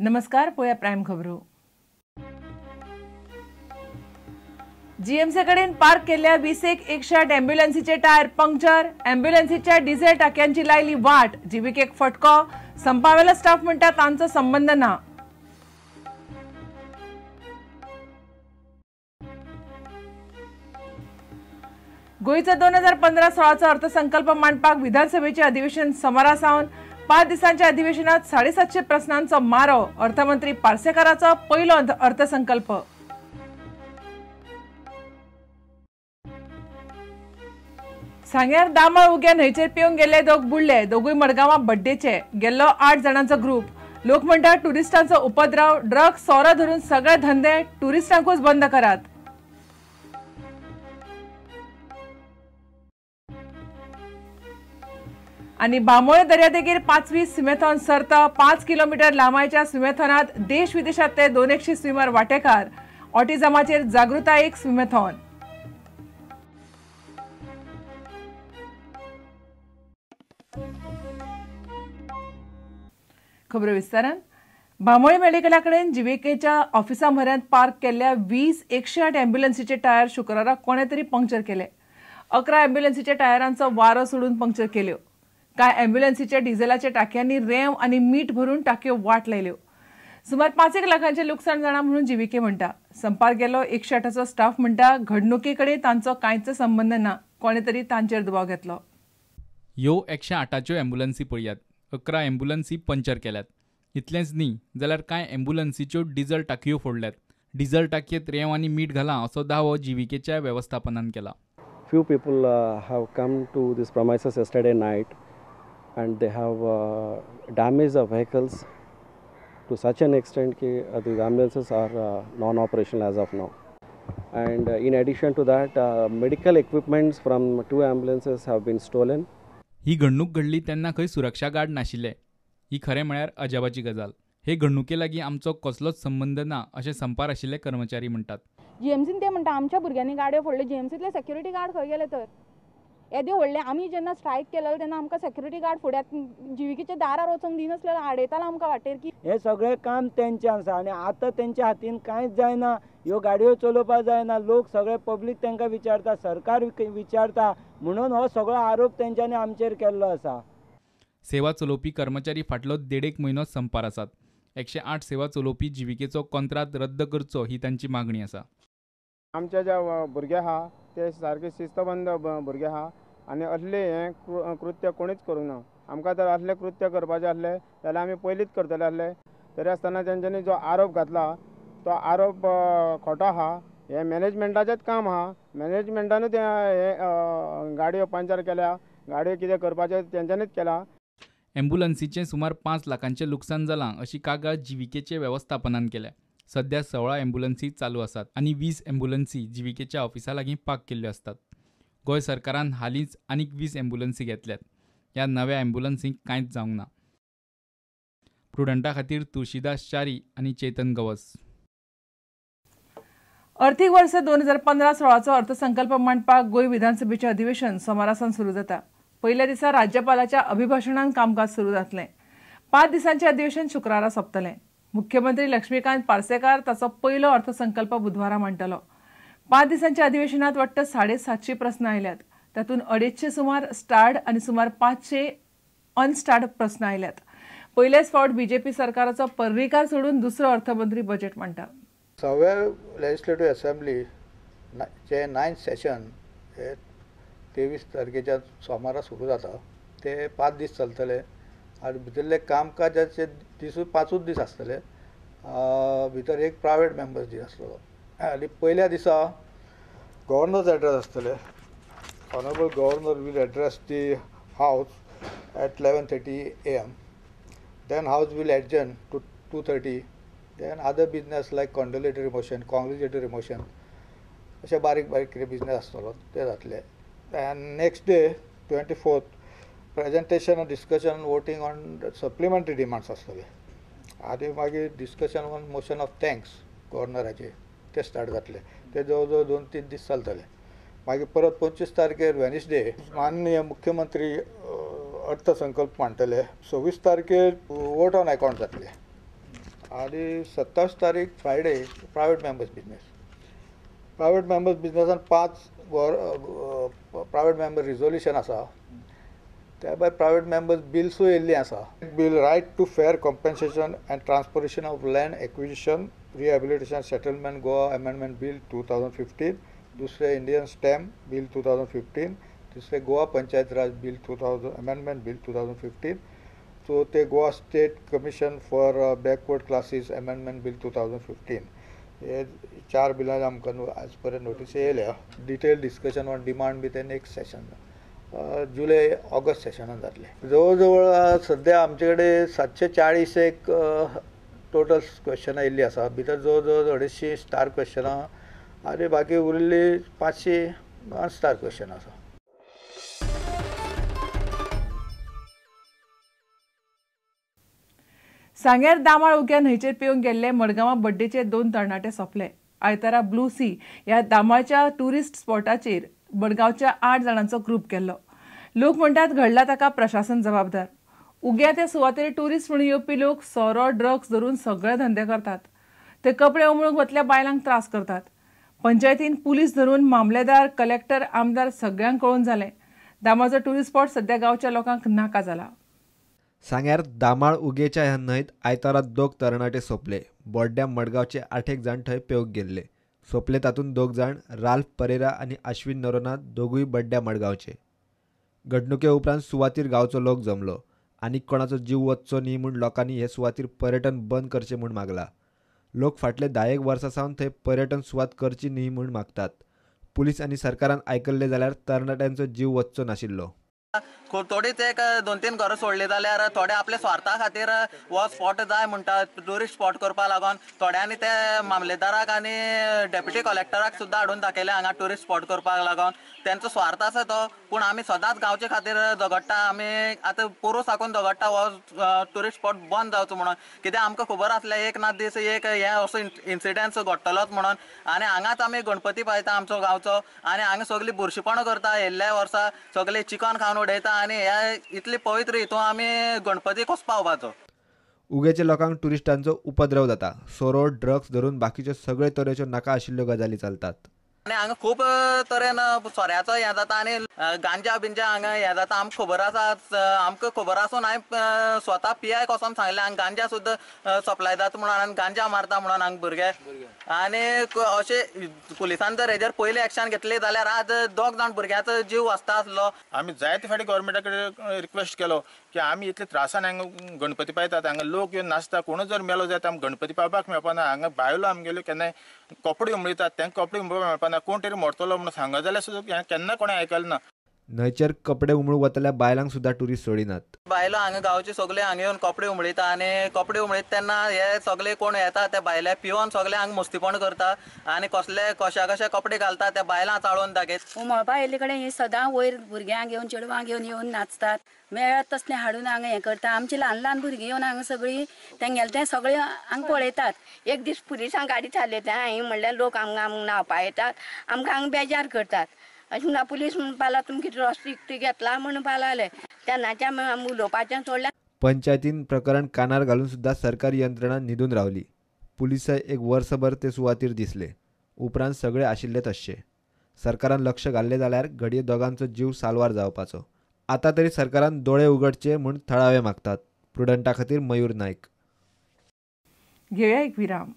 नमस्कार, पळोवया प्रायम खबरो. जीएमसी कडेन पार्क केल्ल्या 20-108 ॲम्ब्युलन्सीचे टायर पंक्चर, ॲम्ब्युलन्सीच्या डिझेल टाक्यांची लायली वाट, जीव्हीकेक फटको, संपावेलो स्टाफ म्हणटा तांचो संबंद ना. गोंयचो 2015-16चो अर्थसंकल्प मांडपाक विधानसभेचे अधिवेशन सोमारा सावन 5 दिसांच्या अधिवेशनात 750 प्रस्नांचो मारो, अर्थमंत्री पार्सेकाराचो पयलो अर्थसंकल्प. सांग्यार दामळ उग्या न्हंयचेर पिवंक गेल्ले दोग बुडले, दोगूय मडगांवां बड्डेचे, गेल्लो 8 जाणांचो ग्रुप. लोक म्हणटात टुरिस्टांचो उपद्रव, ड्रग्स, सोरो धरून सगळे धंदे टुरिस्टांकूच बंद करात. आनी बांबोळे दर्यादेगेर 5वी स्विमेथॉन सर्त, 5 किलोमीटर लांबायच्या स्विमेथॉनात देश विदेशांतले 200 स्विमर वांटेकार, ऑटिझमाचेर जागृतायेक स्विमेथॉन. खबरो विस्तारान. बांबोळे मेडिकला कडेन जीव्हीकेच्या ऑफिसा म्हऱ्यांत पार्क केल्ल्या 20-108 ॲम्ब्युलन्सीचे टायर शुक्रारा कोणे तरी पंक्चर केले. 11 ॲम्ब्युलन्सीच्या टायरांचो वारो सोडून पंक्चर केल्यो. कांय ॲम्ब्युलन्सीच्या डिझेलाच्या टाक्यांनी रेंव आनी मीठ भरून टाक्यो वाट लायल्यो. सुमार 5 लाखांचें लुकसाण जाणां म्हणून जीव्हीके म्हणटा. संपार गेलो 108चो स्टाफ म्हणटा घडणुके कडेन तांचो कांयच संबंद ना, कोणे तरी तांचेर दुबाव घेतलो. ह्यो 108च्यो ॲम्ब्युलन्सी पळयात, 11 ॲम्ब्युलन्सी पंक्चर केल्यात. इतलेंच न्ही जाल्यार कांय ॲम्ब्युलन्सीच्यो डिझल टाकयो फोडल्यात. डिझल टाकयेंत रेंव आनी मीठ घालां असो दावो जीव्हीकेच्या वेवस्थापनान केला. Few people have come to this premises yesterday night and they have damaged the vehicles to such an extent that these ambulances are non-operational as of now. And in addition to that, medical equipments from 2 ambulances have been stolen. ही घडणूक घडली तेन्ना खंय सुरक्षा guard नाशिल्ले. ही खरें म्हळ्यार अजापाची गजाल. हे घडणुके लागीं आमचो कसलोच संबंद ना अशें संपार आशिल्ले कर्मचारी म्हणटात. जीएमसीन ते म्हणटा आमच्या भुरग्यांनी गाडयो फोडल्यो, जीएमसींतले सेक्युरिटी गार्ड खंय गेले तर? येदे व्हडले आमी जेन्ना स्ट्रायक केलेलो तेन्ना आमकां सेक्युरिटी गार्ड फुड्यात जीव्हीकेच्या दारार वचोंक दिनासलेलो, आडयतालो आमकां वाटेर की हें सगळें काम तेंचें आसा आनी आतां तेंच्या हातीन कांयच जायना. ह्यो गाडयो चलोवपाक जायना, लोक सगळे पब्लीक तांकां विचारता, सरकार विचारता, म्हणून हो सगळो आरोप तेंच्यांनी आमचेर केल्लो आसा. सेवा चलोवपी कर्मचारी फाटलो 1.5 म्हयनो संपार आसात. 108 सेवा चलोवपी जीव्हीकेचो कोंत्रात रद्द करचो ही तांची मागणी आसा. आमचे जे भुरगे आहा ते सारके शिस्तबंद भुरगे आहा आनी असले हें कृत्य कोणीच करूंक ना. आमकां जर असलें कृत्य करपाचें आसलें जाल्यार आमी पयलींच करतले आसले. तरी आसतना तेंच्यांनी जो आरोप घातला तो आरोप खोटो आहा. हें मॅनेजमेंटाचेंच काम आहा. मॅनेजमेंटानूच हें गाडयो पंक्चर केल्या, गाडयो कितें करपाचें तेंच्यांनीच केलां. ॲम्ब्युलन्सीचें सुमार 5 लाखांचें लुकसाण जालां अशी कागाळ जीव्हीकेचे वेवस्थापनान केल्या. सध्या 16 ॲम्ब्युलन्सी चालू आसात आनी 20 ॲम्ब्युलन्सी जीव्हीकेच्या ऑफिसा लागीं पार्क केल्ल्यो आसतात. गोंय सरकारान हालींच आनीक 20 ॲम्ब्युलन्सी घेतल्यात. ह्या नव्या ॲम्ब्युलन्सींक कांयच जावंक ना. प्रुडंटा खातीर तुळशीदास च्यारी आनी चेतन गवस. अर्थीक वर्स 2015-16चो अर्थसंकल्प मांडपाक गोंय विधानसभेचें अधिवेशन सोमारा सावन सुरू जाता. पयल्या दिसा राज्यपालाच्या अभिभाशणान कामकाज सुरू जातलें. 5 दिसांचें अधिवेशन शुक्रारा सोंपतलें. मुख्यमंत्री लक्ष्मीकांत पार्सेकार ताचो पयलो अर्थसंकल्प बुधवारा मांडटलो. 5 दिसांच्या अधिवेशनात वट्ट 750 प्रस्न आयल्यात. तातूंत 250 सुमार स्टार्ड आनी सुमार 500 अनस्टार्ड प्रस्न आयल्यात. पयलेच फावट बीजेपी सरकाराचो पर्रीकार सोडून दुसरो अर्थमंत्री बजेट मांडटा. सव्या लेजिस्लेटिव्ह असेंब्लीचें 9th session हे 23 तारखेच्या सोमारा सुरू जाता. ते 5 दीस चलतले आनी भितरले कामकाजाचे दिसूय 5 दीस आसतले. भितर एक प्रायवेट मेंबर्स दीस आसतलो आनी पयल्या दिसा गव्हर्नर्स एड्रेस आसतले. Honourable governor will address the house at 11:30 AM. Then house will adjourn to 2:30. Then other business like condolatory motion, congratulatory motion, अशें बारीक बारीक कितें बिजनेस आसतलो ते जातले. And next day 24th presentation, discussion, voting on supplementary demands आसतले. आनी मागीर discussion on motion of thanks गव्हर्नराचे ते स्टार्ट जातले. ते जवळ जवळ 2-3 दीस चलतले. मागीर परत 25 तारखेर वेनसडे माननीय मुख्यमंत्री अर्थसंकल्प मांडटले. 26 तारखेर वोट ऑन अकाउंट जातले आनी 27 तारीख Friday private members business. Private members बिजनसान 5 private member resolution आसा. त्या भायर प्रायवेट मेंबर्स बिल्सूय येयल्लीं आसा. Bill right to fair compensation and transportation of land acquisition rehabilitation settlement Goa amendment bill 2015, दुसरें इंडियन स्टॅम्प बील 2015, तिसरें Goa Panchayat Raj bill 2000 amendment bill 2015, चवथें Goa state commission for backward classes amendment bill 2015. हे 4 बिलां आमकां आज पर्यंत notice येयल्या. Detail discussion on demand बी ते नेक्स्ट सेशन जुलय ऑगस्ट सेशनान जातलें. जवळ जवळ सद्या आमचे कडेन 740 एक टोटल क्वेश्चनां येयल्लीं आसा. भितर जवळ जवळ 250 स्टार क्वेश्चनां आनी बाकी उरिल्ली 500 स्टार क्वेश्चनां आसा. सांग्यार दामाळ उग्या न्हंयचेर पेवंक गेल्ले मडगांवां बड्डेचे 2 तरणाटे सोंपले. आयतारा ब्लू सी ह्या दामाळच्या ट्युरिस्ट स्पॉटाचेर मडगांवच्या 8 जाणांचो ग्रूप गेल्लो. लोक म्हणटात घडला ताका प्रशासन जबाबदार. उग्या त्या सुवातेर ट्युरिस्ट म्हणून येवपी लोक सोरो ड्रग्स धरून सगळे धंदे करतात. ते कपडे उमळूंक वतल्या बायलांक त्रास करतात. पंचायतीन पुलीस धरून मामलेदार, कलेक्टर, आमदार सगळ्यांक कळोवन जालें. दामाळचो ट्युरिस्ट स्पॉट सध्या गांवच्या लोकांक नाका जाला. सांग्यार दामाळ उगेच्या ह्या न्हंयत आयतारा 2 तरणाटे सोंपले. बोड्ड्या मडगांवचे 8 जाण थंय पेवंक गेल्ले. सोंपले तातूंत 2 जाण राल्फ परेरा आनी आश्विन नरोना दोगूय बड्ड्या मडगांवचे. घडणुके उपरांत सुवातीर गांवचो लोक जमलो आनी कोणाचो जीव वचचो न्ही म्हूण लोकांनी हे सुवातीर पर्यटन बंद करचें म्हूण मागला. लोक फाटले 10 वर्सां सावन थंय पर्यटन सुवात करची न्ही म्हूण मागतात. पुलीस आनी सरकारान आयकल्लें जाल्यार तरणाट्यांचो जीव वचचो नाशिल्लो. थोडीच एक 2-3 घरां सोडली जाल्यार थोडे आपल्या स्वार्था खातीर हो स्पॉट जाय म्हणटा ट्युरिस्ट स्पॉट करपा लागून थोड्यांनी ते मामलेदाराक आनी डेप्युटी कलेक्टराक सुद्दां हाडून दाखयले हांगा ट्युरिस्ट स्पॉट करपाक लागून. तेंचो स्वार्थ आसा तो, पूण आमी सदांच गांवचे खातीर झगडटा. आमी आतां पोरूं साकून झगडटा हो ट्युरिस्ट स्पॉट बंद जावचो म्हणून. कित्याक आमकां खबर आसलें एक ना दीस एक हे असो इन्सिडंट्स घडटलोच म्हणून. आनी हांगाच आमी गणपती पायता आमचो गांवचो आनी हांगा सगळीं बुरशीपणां करता. येयल्ल्या वर्सा सगळीं चिकन खावन उडयता आनी ह्या इतली पवित्र हितून आमी गणपती कसो पावपाचो. उगेच्या लोकांक ट्युरिस्टांचो उपद्रव जाता. सोरो, ड्रग्स धरून बाकीच्यो सगळे तरेच्यो नाका आशिल्ल्यो गजाली चलतात. आनी हांगा खूब तरेन सोऱ्याचो हें जाता आनी गांजा बिंजा हांगा हें जाता. आमकां खबर आसा, आमकां खबर आसून हांवें स्वता पी I कोसोन सांगलें हांगा गांजा सुद्दां सप्लाय जाता म्हणून आनी गांजा मारता म्हणून हांगा भुरगे. आनी अशें पुलिसान जर हेजेर पयलीं एक्शन घेतली जाल्यार आज 2 जाण भुरग्याचो जीव वाचता आसलो. आमी जायते फावटी गव्हर्मेंटा कडेन रिक्वेस्ट केलो की आमी इतले त्रासान हांगा गणपती पायतात, हांगा लोक येवन नाचता, कोणूच जर मेलो जायत आमकां गणपती पावपाक मेळपाना. हांगा बायलो आमगेल्यो केन्नाय कपडे उमळयतात, तांकां कपडे उमळपाक मेळपाना. कोण तरी मरतलो म्हणून सांगत जाल्यार सुद्दां केन्ना कोणें आयकलें ना. न्हंयचेर कपडे उमळूंक वतल्या बायलांक सुद्दां ट्युरिस्ट सोडिनात. बायलो हांगा गांवचे सगळे हांगा येवन कपडे उमळयता आनी कपडे उमळयता तेन्ना हे सगळे कोण येता ते बायले पिवन सगळे हांगा मस्तीपण करता आनी कसले कशा कशे कपडे घालता त्या बायलां चाळोवन दाखयता. उमळपा येयल्ले कडेन ही सदां वयर भुरग्यांक घेवन चेडवां घेवन येवन नाचतात, मेळत तसलें हाडून हांगा हें करता. आमची ल्हान ल्हान भुरगीं येवन हांगा सगळीं तेंगेलें तें सगळें हांगा पळयतात. एक दीस पुलिसांक गाडी चालयता हांवें म्हणल्यार लोक हांगा आमकां न्हांवपा येतात, आमकां हांगा बेजार करतात. अशें म्हणटा पुलीस म्हणपा लागलो तुमी कितें रस्तो विकतो घेतला म्हणपा लागले. तेन्नाच्यान आमी उलोवपाचें सोडलें. पंचायतीन प्रकरण कानार घालून सुद्दां सरकारी यंत्रणा न्हिदून रावली. पुलिसय एक वर्सभर ते सुवातीर दिसले, उपरांत सगळे आशिल्ले तश्शे. सरकारान लक्ष घाल्लें जाल्यार घडये दोगांचो जीव साल्वार जावपाचो. आतां तरी सरकारान दोळे उगडचे म्हूण थळावे मागतात. प्रुडंटा खातीर मयूर नायक. घेवया एक विराम.